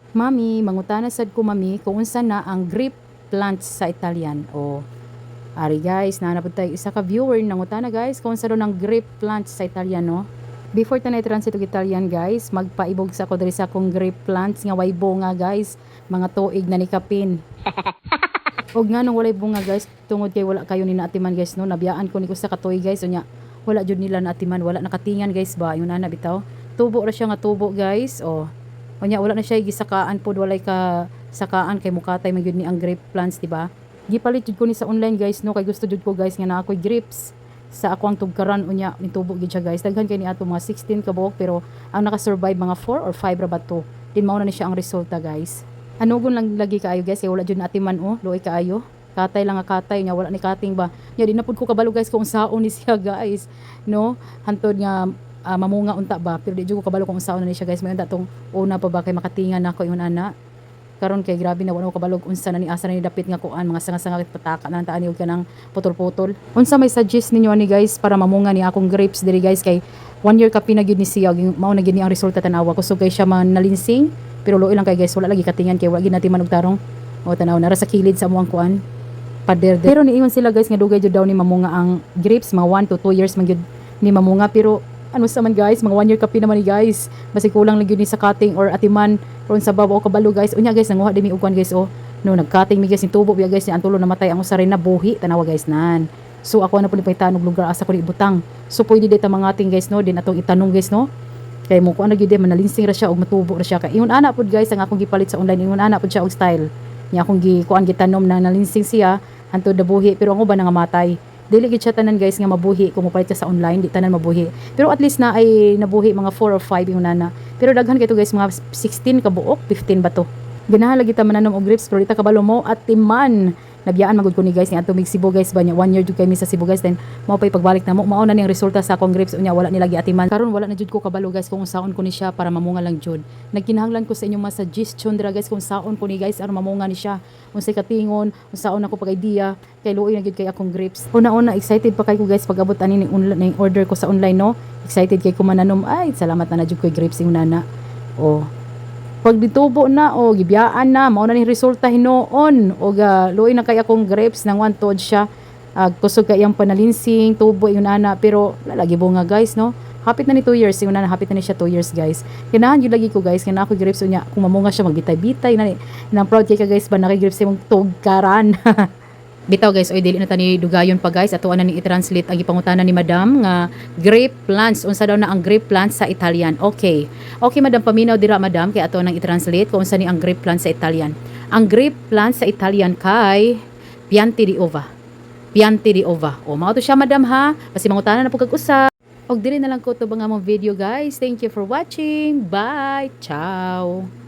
Mami, mangutana sad ko, mami, kung unsa na ang grape plants sa Italian. O, ari guys, naa na pud tayo isa ka viewer nangutana, guys, kung unsa daw ng grape plants sa Italian, no? Before ta na translate og Italian, guys, magpaibog sa ko diri sa akong grape plants nga way bunga, guys. Mga tuig na ni kapin. Og nganong walay bunga, guys, tungod kay wala kayo ni naatiman, guys, no? Nabiyaan ko ni ko sa katuig, guys, unya wala jud nila naatiman, wala nakatingan, guys, ba, yun ana bitaw. Tubo ra siya nga tubo, guys, oh. Unya wala na siya gisakaan pod, walay ka sakaan kay mukatay man gyud ni ang grape plants, di ba? Gipalit jud ko ni sa online, guys, no, kay gusto jud ko, guys, nga naa ako'y grapes sa ako ang tugkaran. Unya nitubo gid siya, guys. Daghan kay ni ato, mga 16 ka buok, pero ang naka-survive mga 4 or 5 ra ba to. Din mao na ni siya ang resulta, guys. Anugon lang lagi kaayo, guys, kay wala jud naatiman, oh. Luoy kaayo, katay lang nga katay nga wala ni cutting ba. Nya di na pud ko kabalo, guys, kung unsaon ni siya, guys, no, hantod nga mamunga unta ba, pero di jud ko kabalo kung unsaon na ni siya, guys. May unta tong una pa ba kay makatingan nako ingon ana. Karon kay grabe na, wala ko kabalo unsa na ni, asa na ni dapit nga kuan, mga sanga-sanga pataka na lang taan og kanang putol-putol. Unsa may suggest ninyo ani, guys, para mamunga ni akong grapes diri, guys, kay one year kapin na gyud ni siya, mao na gyud ni ang resulta? Tanawa, kusog kay siya man nalinsing, pero luoy lang kay, guys, wala lagi katingan kay wala gyud natin og tarong. O, tanaw nara sa kilid sa amuang kuan, pader. Pero niingon sila, guys, nga dugay jud daw ni mamunga ang grapes, mga 1 to 2 years man gyud ni mamunga, pero ano sa man, guys, mga 1 year kapin naman ni, guys. Basi kulang lang gyud ni sa cutting or atiman ron sa babaw o kabalo, guys. Unya, guys, nanguha di mi og kuan, guys, oh, no, nagcutting mi, guys, ni tubo biya, guys, ni ang tulo namatay, ang usa rin nabuhi. Tanawa, guys, nan. So ako na po ni pangitanog lugar asa ko ni ibutang. So pwede dito mangating, guys, no, din atong itanong, guys, no, kay mo kuan na gyud, manalinsing ra siya og matubo ra siya, kay ingon ana pud, guys, ang akong gipalit sa online, ingon ana pud siya og style niya. Akong gi kuan, gitanom na nalinsing siya hantod nabuhi, pero ang uban nangamatay. Dili gid siya tanan, guys, nga mabuhi. Kung mopalit ka sa online, di tanan mabuhi, pero at least na ay nabuhi mga 4 or 5 yung nana. Pero daghan kay to, guys, mga 16 ka buok, 15 ba to. Ganahan lagi ta mananom og grapes, pero di ta kabalo mo atiman. Nabiyaan magud ko ni, guys, ni adto mig Cebu, guys, ba niya. One year jud kay mi sa Cebu, guys, then mao pay pagbalik na mo, mao na ning resulta sa akong grapes. Unya wala nila giatiman. Karon wala na jud ko kabalo, guys, kung unsaon ko ni siya para mamunga lang jud. Nagkinahanglan ko sa inyong mga suggestion dira, guys, kung saon ko ni, guys, aron mamunga ni siya, unsay katingon, unsaon ako pag idea, kay luoy na gyud kay akong grapes. Una-una, excited pa kay ko, guys, pag abot ani ni online, order ko sa online, no. Excited kay ko mananom. Ay, salamat na na jud ko grapes yung nana. Oh, pag ditubo na o gibiyaan na, mao na ning resulta hinuon. Og luoy na kay akong grapes nang one tuod siya. Kusog kay iyang panalinsing, tubo yung ana, pero wala lagi bunga, guys, no. Hapit na ni 2 years yung nana, hapit na ni siya 2 years, guys. Ganahan gyud lagi ko, guys, nga naa ko grapes. Unya kung mamunga siya, magbitay-bitay na ni nang proud kay ka, guys, ba naki grapes imong tugkaran. Bitaw, guys, oy, dili na tani dugayon pa, guys. Ato na ni i-translate ang gipangutana ni madam nga grape plants. Unsa daw na ang grape plants sa Italian? Okay. Okay, madam, paminaw dira, madam, kay ato nang i-translate kung unsa ni ang grape plants sa Italian. Ang grape plants sa Italian kay piante di uva. Piante di uva. O, mao to siya, madam, ha. Kasi mangutana na po kag usa. Og dili na lang ko to nga mong video, guys. Thank you for watching. Bye. Ciao.